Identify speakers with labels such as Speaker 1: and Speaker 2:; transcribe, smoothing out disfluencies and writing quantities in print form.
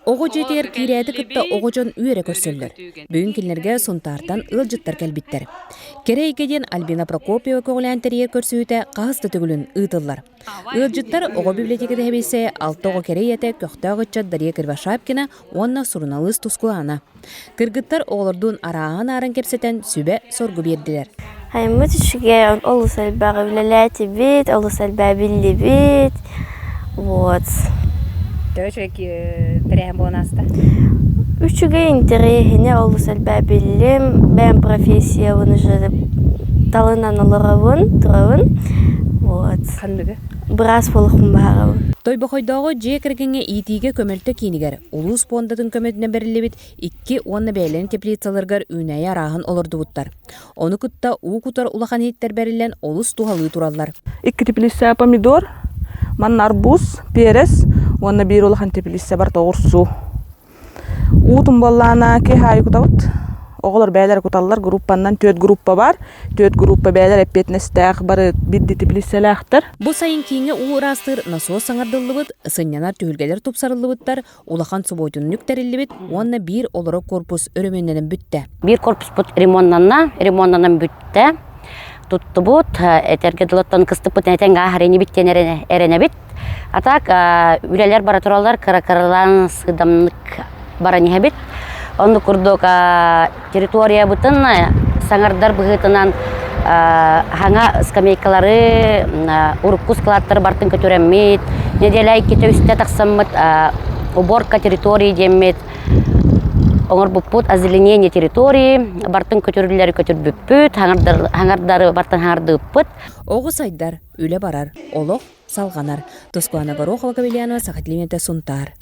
Speaker 1: Оҕо дьиэтигэр киирээти кытта оҕо дьон үөрэ көрсөллөр. Бүгүн кинилэргэ Сунтаартан ыалдьыттар кэлбиттэр. Кэрэ эйгэ диэн Альбина Прокопьева көҕүлээн тэрийэр көрсүһүүтэ хаһыс да төгүлүн ыытыллар. Ыалдьыттар оҕо библиотеката сэбиэссэйэ алта оҕо кэрэ ийэтэ, көхтөөх ыччат Дария Кривошапкина уонна суруналыыс Тускулаана. Кыргыттар оҕолордуун арааһын-ааран кэпсэтэн сүбэ-соргу биэрдилэр.
Speaker 2: Айыммыт үчүгэй, олус элбэҕи үлэлээтибит, олус элбэҕи биллибит. Вот.
Speaker 1: Төһө үчүгэй тэрээһин буолан ааста?
Speaker 2: Үчүгэй интэриэһинэ олус элбэҕи биллим. Бэйэм профессиябын уже талынан олоробун, турабын. Вот.
Speaker 1: Ханныгы?
Speaker 2: Быраас буолуохпун баҕарабын.
Speaker 1: Тойбохойдооҕу дьиэ кэргэҥҥэ иитиигэ көмөлтө киинигэр улуус пуондатын көмөтүнэн бэриллибит икки уонна бэйэлэрин теплицаларыгар үүнээйи арааһын олордубуттар. Ону кытта уу кутар улахан иһиттэр бэриллэн олус туһалыы тураллар.
Speaker 3: Икки теплица помидор, манна арбуз, перец уонна биир улахан теплица бар оҕурсуу. Уутун буоллаана киэһэ аайы кутабыт. Оҕолор бэйэлэрэ куталлар, группаннан түөрт группа бар. Түөрт группа бэйэлэрэ эппиэтинэстээх бары биирдии теплицэлээхтэр.
Speaker 1: Бу сайын кииҥҥэ уу ыраастыыр насос саҥардыллыбыт, сынньанар түһүлгэлэр тупсарыллыбыттар, улахан субуотунньук тэриллибит уонна биир олорор корпус өрөмүөннэнэн бүттэ.
Speaker 4: Биир корпуспут ремоннанна, ремоннанан бүттэ. Туттубут, этэргэ дылыттан кыстыппыт этэҥ ааһар инибит диэн эрэнэбит. А так үлэлэр бара тураллар, кыра-кыралаан сыыдамнык баран иһэбит. Оннук курдук территориябытын саҥардар быһыытынан хаҥа скамейкалары, урукку складтары бартын көтүрэммит, неделя иккитэ-үстэ тахсаммыт уборка территории диэммит оҥорбуппут озеленение территории бартын көтүрүллэри көтүрбүппүт, хаҥардары бартын хаҥардыыппыт.
Speaker 1: Оҕо сайдар, үлэ барар, олох салҕанар. Тускуана Горохова Кавельянова, Саха телевидениетэ Сунтаар.